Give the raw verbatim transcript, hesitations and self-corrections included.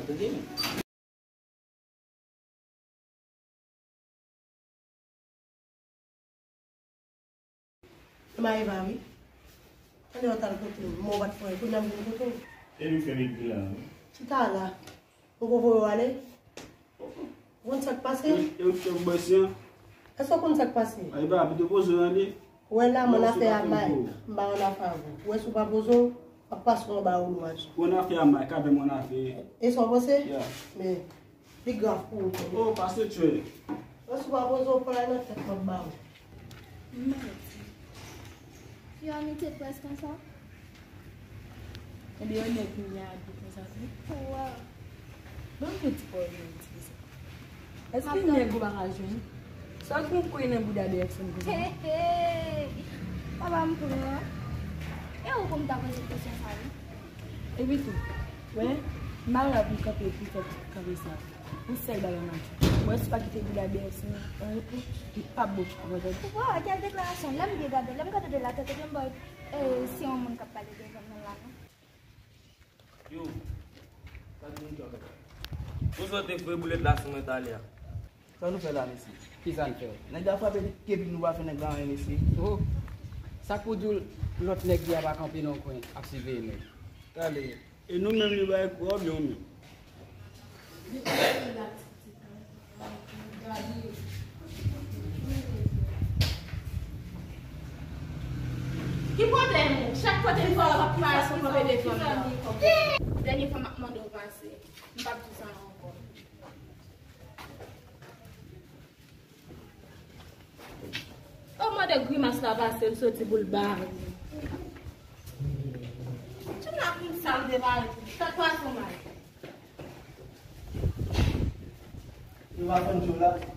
Tande. Maeva, wi. Tande, w t al kote m, men w pa t fè anyen. Kounye a m vin kote w. E nou fè met vila, wi. Chita la. Ou ko voye w ale? Ou konn sa k pase? E, e, e, bòs lan. Èske w konn sa k pase? Ay, ba, pito poze w ale. Ou wè la, m annafè a Mike. M pa annafè avè w. Ou wè si w pa poze w, w ap pase w anba woulo machin. Ou annafè a Mike, avè m annafè. E sa w panse? Ya. Men, li grav pou ou tou. Oh, pase tchwe. Ou wè si w pa poze w, pran nan tèt m ap ba w. Mèsi. Yon amitié près konsa? Ebyen, yon nèg milyadè konsa tou. Waw. Ban m yon ti pawòl, yon ti kesyon. Èske nèg ou pa ka jwenn? Sa w gen kwe nan bouda B F C konsa? He, he. Pa ba m kwe, non. E ou pou m ta poze kesyon sa, wi. Epi tou, wè, m pa la pou m kanpe pou fè kanpe sa. Yon sèl bagay m ap di. Mwen, si w pa kite bouda B F C nan, anyen pou, li p ap bon pou mwen, tande. Waw, kèl deklarasyon. Lè m byen gade, lè m gade de la tèt, ebyen, m wè, e, se yon moun k ap pale devan mwen la, non. Yo, gad moun ki ap pale. Poze w te voye boulèt la sou mwen talè a. Sa nou fè la, mesye? Kisa n fè? Nèg la frape depi nou pa fè nèg la anyen, mesye. Oh, sa k pou di w lòt nèg li a pa kanpe nan yon kwen ap siveye nèg? Talè. E nou menm li bay kou a oubyen ou menm? Ki pwoblèm ou? Chak kote m fè w ap pale sou kanpe devan m nan. Dènye fwa m ap mande w pase. M p ap di sa ankò. Ou mande grimas la pase l soti pou l ba ou. Timoun ap vin sal de mari. Sa k pase w, mari? Yo pa konn di w la.